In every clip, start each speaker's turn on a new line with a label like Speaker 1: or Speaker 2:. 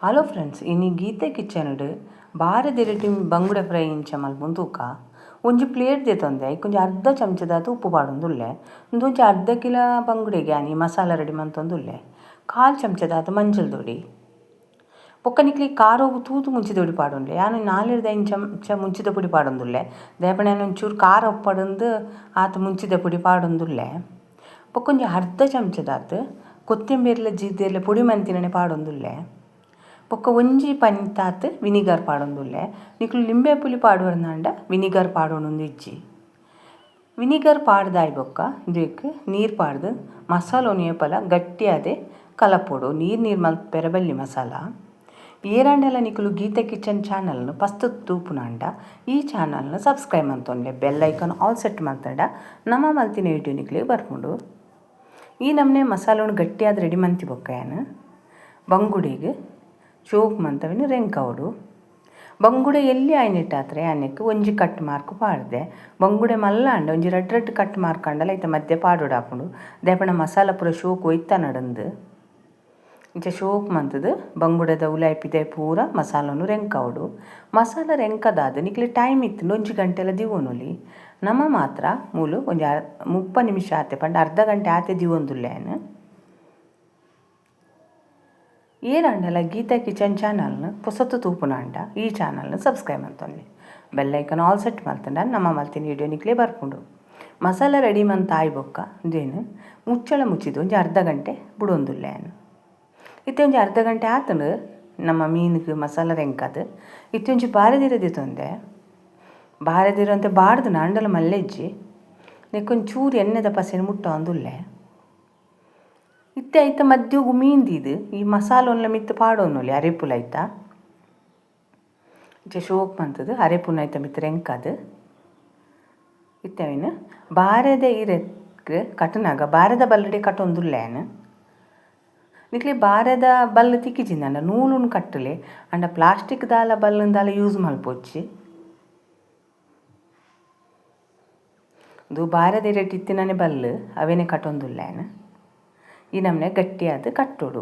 Speaker 1: Hello friends, ಇನಿ ಗೀತೆ kitchen ಬಾರೆದಿರೆಟ್ ಬಂಗುಡೆ ಫ್ರೈ ಇಂಚ ಮಲ್ಪುನ ತೂಕ. ಒಂಜಿ ಪ್ಲೇಟ್ ದೆತೊಂದೆ ಐಕೊಂಜಿ ಅರ್ಧ ಚಮಚದಾತ್ ಉಪ್ಪು ಪಾಡೊಂದುಲ್ಲೆ. ಉಂದೊಂಜಿ ಅರ್ಧ ಕಿಲ ಬಂಗುಡೆಗೆ ಆನಿ ಮಸಾಲ ರೆಡಿ ಮಂತೊಂದುಲ್ಲೆ. ಕಾಲು ಚಮಚದಾತ್ ಮಂಜಲ್ ದೊಡಿ. ಬೊಕ್ಕ ನಿಕ್ಲೆ ಖಾರೋಗು ತೂತು ಮುಂಚಿದ ಪೊಡಿ ಪಾಡೊಂದುಲ್ಲೆ. ಯಾನ್ 4 ರ್ದ್ 5 ಚಮಚ ಮುಂಚಿದ ಪೊಡಿ ಪಾಡೊಂದುಲ್ಲೆ. ದಾಯೆ ಒಂಚೂರು ಖಾರ ಉಪ್ಪಡಂದು ಆತ್ ಮುಂಚಿದ ಪೊಡಿ ಪಾಡೊಂದುಲ್ಲೆ. ಬೊಕ್ಕ ಒಂಜಿ ಅರ್ಧ ಚಮಚದಾತ್ ಕೊತ್ತಂಬರಿಲ ಜೀರ್ದೆರ್ಲ ಪೊಡಿ ಮಂತಿನನೆ ಪಾಡೊಂದುಲ್ಲೆ. ಬೊಕ್ಕ ಒಂಜಿ ಪಂತಾತ್ ವಿನಿಗರ್ ಪಾಡೊಂದುಲ್ಲೆ. ನಿಕುಲು ಲಿಂಬೆ ಪುಲಿ ಪಾಡುವರ್ನಾಂಡ ವಿನಿಗರ್ ಪಾಡೊಂದು ಇಜ್ಜಿ. ವಿನಿಗರ್ ಪಾಡ್ದಾಯಿ ಬೊಕ್ಕ ಉಂದೆಕ್ ನೀರು ಪಾಡ್ದು ಮಸಾಲೊನು ಏಪಲ ಗಟ್ಟಿಯಾದೆ ಕಲಪೊಡು. ನೀರು ನೀರು ಮಲ್ಪೆರೆ ಬಲ್ಲಿ ಮಸಾಲ. ಏರಾಂಡಲ ನಿಕುಲು ಗೀತಾ ಕಿಚನ್ ಚಾನಲ್ನು ಫಸ್ಟ್ ತೂಪುನಾಂಡ ಈ ಚಾನಲ್ನ ಸಬ್ಸ್ಕ್ರೈಬ್ ಮಂತೊನ್ಲೆ. ಬೆಲ್ ಐಕಾನ್ ಆಲ್ ಸೆಟ್ ಮಲ್ತಂಡ ನಮ ಮಲ್ತಿನ ವೀಡಿಯೋ ನಿಕ್ಲೆಗ್ ಬರ್ಪುಂಡು. ಈ ನಮೂನೆ ಮಸಾಲೊನು ಗಟ್ಟಿಯಾದ್ ರೆಡಿ ಮಂತಿ ಬೊಕ್ಕ ಯಾನ್ ಬಂಗುಡೆಗ್ ಚೋಕ್ ಮಂತವಿನ ರೆಂಕವೊಡು. ಬಂಗುಡೆ ಎಲ್ಲಿ ಆಯ್ನಿಟ್ಟಾತ್ರೆ ಯಾನೆಕ್ ಒಂಜಿ ಕಟ್ ಮಾರ್ಕ್ ಪಾಡ್ದೆ. ಬಂಗುಡೆ ಮಲ್ಲ ಆಂಡ ಒಂಜಿ ರಡ್ಡ್ ರಡ್ಡ್ ಕಟ್ ಮಾರ್ಕ್ ಆಂಡಲ ಐತ ಮಧ್ಯೆ ಪಾಡೊಡಾಪುಂಡು. ದಾಯೆ ಪಂಡ ಮಸಾಲ ಪೂರ ಶೋಕ್ ಒಯ್ತನಡಂದು. ಇಂಚ ಶೋಕ್ ಮಂತುದು ಬಂಗುಡೆದ ಉಲಾಯಿ ಪಿದಾಯಿ ಪೂರ ಮಸಾಲೊನು ರೆಂಕವೊಡು. ಮಸಾಲ ರೆಂಕದಾದ್ ನಿಕ್ಲೆ ಟೈಮ್ ಇತ್ತುಂಡ ಒಂಜಿ ಗಂಟೆಲ ದಿವೊನೊಲಿ. ನಮ ಮಾತ್ರ ಮೂಲು ಒಂಜಿ 30 ನಿಮಿಷ ಆತೆ ಪಂಡ ಅರ್ಧ ಗಂಟೆ ಆತೆ ದಿವೊಂದುಲ್ಲೆ ಯಾನ್. ಏರಾಂಡಲ ಗೀತಾ ಕಿಚನ್ ಚಾನಲ್ನ ಪೊಸತು ತೂಪುನಾಂಡ ಈ ಚಾನಲ್ನ ಸಬ್ಸ್ಕ್ರೈಬ್ ಮಂತೊನ್ಲೆ. ಬೆಲ್ ಐಕಾನ್ ಆಲ್ ಸೆಟ್ ಮಲ್ತಂಡ ನಮ್ಮ ಮಲ್ತಿನ ವೀಡಿಯೋ ನಿಕ್ಲೆ ಬರ್ಪುಂಡು. ಮಸಾಲ ರೆಡಿ ಮಂತ್ ಆಯಿ ಬೊಕ್ಕ ಉಂದೇನು ಮುಚ್ಚಳ ಮುಚ್ಚಿದ್ ಒಂಜಿ ಅರ್ಧ ಗಂಟೆ ಬುಡೊಂದುಲ್ಲೆ ಯಾನ್. ಇತ್ತೆ ಒಂಜಿ ಅರ್ಧ ಗಂಟೆ ಆತುಂಡು ನಮ್ಮ ಮೀನುಗ್ ಮಸಾಲ ರೆಂಕದ್. ಇತ್ತೆ ಒಂಜಿ ಬಾರೆದಿರ ದೆತೊಂದೆ. ಬಾರೆದಿರ ಒಂತೆ ಬಾಡ್ದುಂಡು ಆಂಡಲ ಮಲ್ಲೆಜ್ಜಿ. ನೆಕ್ಕೊಂಜಿ ಚೂರು ಎಣ್ಣೆದ ಪಸೆನ್ ಮುಟ್ಟೊಂದುಲ್ಲೆ. ಇತ್ತೆ ಐತ ಮದ್ಯೊಗು ಮೀನ್ ದೀದ್ ಈ ಮಸಾಲೊನ್ಲ ಮಿತ್ತ್ ಪಾಡೊನೊಲಿ ಅರೆಪುಲ ಐತ. ಇಂಚ ಶೋಕ್ ಮಂತುದು ಅರೆಪುನ ಐತ ಮಿತ್ತ್ ರೆಂಕದ್. ಇತ್ತೆ ಅವೆನ್ ಬಾರೆದ ಇರೆಕ್ ಕಟ್ಟುನಗ ಬಾರೆದ ಬಲ್ಲುಡೆ ಕಟ್ಟೊಂದುಲ್ಲೆ ಯಾನ್. ನಿಕ್ಲೆ ಬಾರೆದ ಬಲ್ಲ್ ತಿಕ್ಕಿಜಿಂದಾಂಡ ನೂಲುನು ಕಟ್ಟುಲೆ. ಆಂಡ ಪ್ಲಾಸ್ಟಿಕ್ ದಾಲ ಬಲ್ಲುನ್ ದಾಲ ಯೂಸ್ ಮಲ್ಪೊಚ್ಚಿ. ಉಂದು ಬಾರೆದ ಇರೆಟ್ ಇತ್ತಿನನೆ ಬಲ್ಲು ಅವೆನೆ ಕಟ್ಟೊಂದುಲ್ಲೆ ಯಾನ್. ಈ ನಮೂನೆ ಗಟ್ಟಿಯಾದ್ ಕಟ್ಟೊಡು.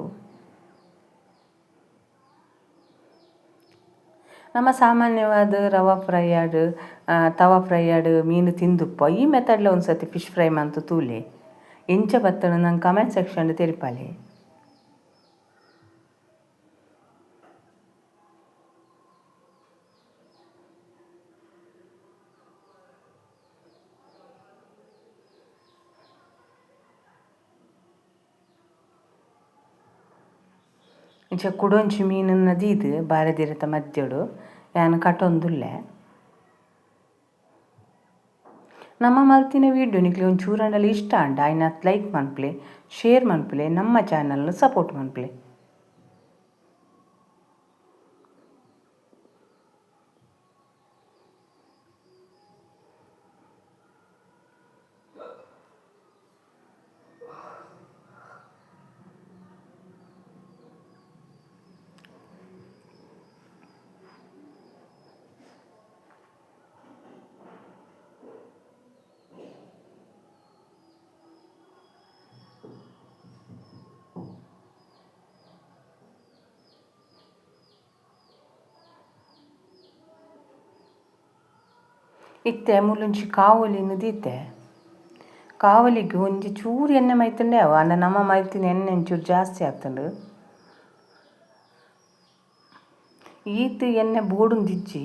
Speaker 1: ನಮ ಸಾಮಾನ್ಯವಾದ್ ರವಾ ಫ್ರೈ ಆಡ್ ತವಾ ಫ್ರೈ ಆಡ್ ಮೀನು ತಿಂದುಪ್ಪ. ಈ ಮೆಥಡ್ಲ ಒಂದ್ಸತಿ ಫಿಶ್ ಫ್ರೈ ಮಂತ್ ತೂಲೆ. ಎಂಚ ಬತ್ತುಂಡು ನಂಗೆ ಕಮೆಂಟ್ ಸೆಕ್ಷನ್ ತೆರಿಪಾಲೆ. ಇಂಚ ಕುಡೊಂಜಿ ಮೀನುನ ದೀದ್ ಬಾರೆದಿರೆತ ಮಧ್ಯೊಡು ಯಾನ್ ಕಟೊಂದುಲ್ಲೆ. ನಮ್ಮ ಮಲ್ತಿನ ವೀಡಿಯೋ ನಿಕ್ಲೆ ಒಂಚೂರಾಂಡಲ ಇಷ್ಟ ಆಂಡ ಐನಾತ್ ಲೈಕ್ ಮನ್ಪುಲೆ, ಶೇರ್ ಮನ್ಪುಲೆ, ನಮ್ಮ ಚಾನಲ್ನ್ ಸಪೋರ್ಟ್ ಮನ್ಪುಲೆ. ಇತ್ತೆ ಮೂಲೊಂಜಿ ಕಾವಲಿನ್ ದೀತೆ. ಕಾವಲಿಗ್ ಒಂಜಿ ಚೂರು ಎಣ್ಣೆ ಮೈತುಂಡೆ ಅವು. ಆಂಡ ನಮ್ಮ ಮೈತಿನ ಎಣ್ಣೆ ಒಂಚೂರು ಜಾಸ್ತಿ ಆತುಂಡು. ಈತ್ ಎಣ್ಣೆ ಬೋಡುಂದಿಜ್ಜಿ.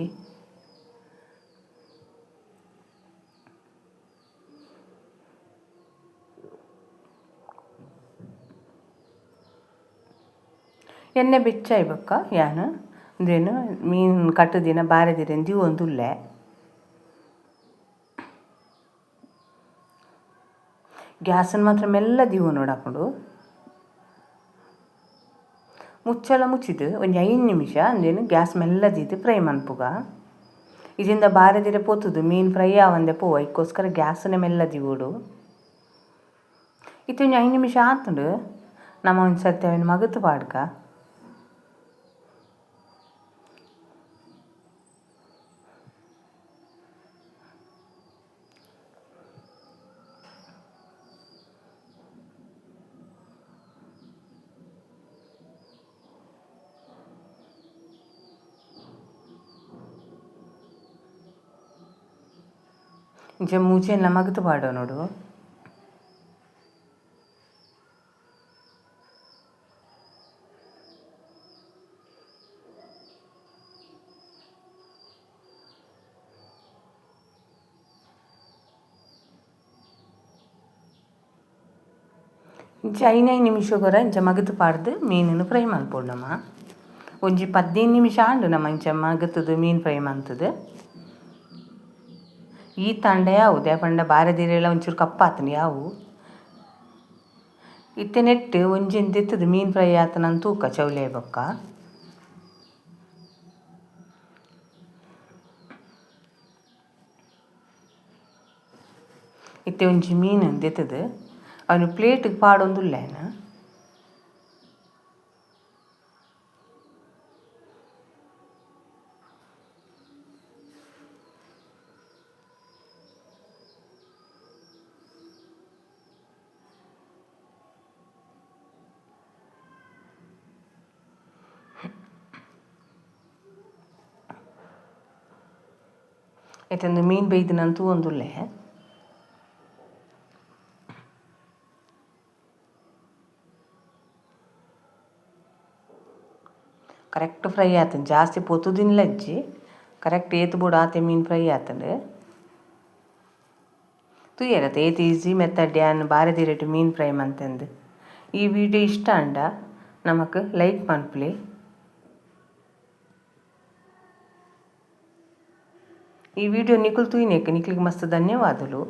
Speaker 1: ಎಣ್ಣೆ ಬೆಚ್ಚಾಯಿ ಬೊಕ್ಕ ಯಾನ್ ಉಂದೆನ್ ಮೀನ್ ಕಟ್ಟುದಿನ ಬಾರೆದಿರೆನ್ ದೀವೊಂದುಲ್ಲೆ. ಗ್ಯಾಸನ್ ಮಾತ್ರ ಮೆಲ್ಲ ದೀವೊನೊಡಾಪುಂಡು. ಮುಚ್ಚಳ ಮುಚ್ಚಿದ್ ಒಂಜಿ 5 ನಿಮಿಷ ಉಂದೆನ್ ಗ್ಯಾಸ್ ಮೆಲ್ಲ ದೀದ್ ಫ್ರೈ ಮನ್ಪುಗ. ಇಜಿಂಡ ಬಾರೆದಿರೆ ಪೊತುದು ಮೀನ್ ಫ್ರೈ ಆವಂದೆ ಪೋವು. ಐಕೋಸ್ಕರ ಗ್ಯಾಸ್ನೆ ಮೆಲ್ಲ ದೀವೊಡು. ಇತ್ತೆ ಒಂಜಿ 5 ನಿಮಿಷ ಆತುಂಡು. ನಮ ಒಂಜಿ ಸರ್ತಿ ಅವೆನ್ ಮಗತ್ ಪಾಡ್ಗ. ಇಂಚ ಮೂಜೆನ್ಲ ಮಗತ್ ಪಾಡೊನೊಡು. ಇಂಚ 5 ನಿಮಿಷಗೊರ ಇಂಚ ಮಗತ್ ಪಾಡ್ದು ಮೀನನ್ನು ಫ್ರೈ ಮಲ್ಪೊಡು ನಮ. ಒಂಜಿ 15 ನಿಮಿಷ ಆಂಡ್ ನಮ ಇಂಚ ಮಗತದು ಮೀನು ಫ್ರೈ ಮಂತದು. ಈ ತಾಂಡ ಯಾವು ಪಂಡ ಬಾರದಿರೆಲ ಒಂಚೂರು ಕಪ್ಪಾತುಂಡು ಯಾವು. ಇತ್ತೆ ನೆಟ್ಟು ಒಂಜೆನ್ ದೆತ್ತದು ಮೀನು ಫ್ರೈ ಆತನಂತ ತೂಕ ಚೌಲಿ ಬೊಕ್ಕ. ಇತ್ತೆ ಒಂಜಿ ಮೀನು ದೆತ್ತದು ಅವನು ಪ್ಲೇಟ್ಗೆ ಪಾಡೊಂದುಲ್ಲೇನ. ಇತ್ತೊಂದು ಮೀನು ಬೇಯ್ದಿನಂತೂ ಒಂದುಲ್ಲೆ. ಕರೆಕ್ಟ್ ಫ್ರೈ ಆತಂಡು, ಜಾಸ್ತಿ ಪೊತ್ತುದಿಲ್ಲ ಅಜ್ಜಿ, ಕರೆಕ್ಟ್ ಏತು ಬೋಡು ಆತೆ ಮೀನು ಫ್ರೈ ಆತಂಡು. ತೂಯರತ್ತ ಏತ್ ಈಸಿ ಮೆಥಡ್ ಯಾನ್ ಬಾರದಿರೆಟ್ ಮೀನು ಫ್ರೈ ಮಂತಂದು. ಈ ವಿಡಿಯೋ ಇಷ್ಟ ಅಂಡ ನಮಕ್ ಲೈಕ್ ಮನ್ಪುಲೆ. ಈ ವಿಡಿಯೋ ನಿಕುಲು ತೂಯಿನೆಕ್ ನಿಕ್ಲಿಗ್ ಮಸ್ತ್ ಧನ್ಯವಾದಲು.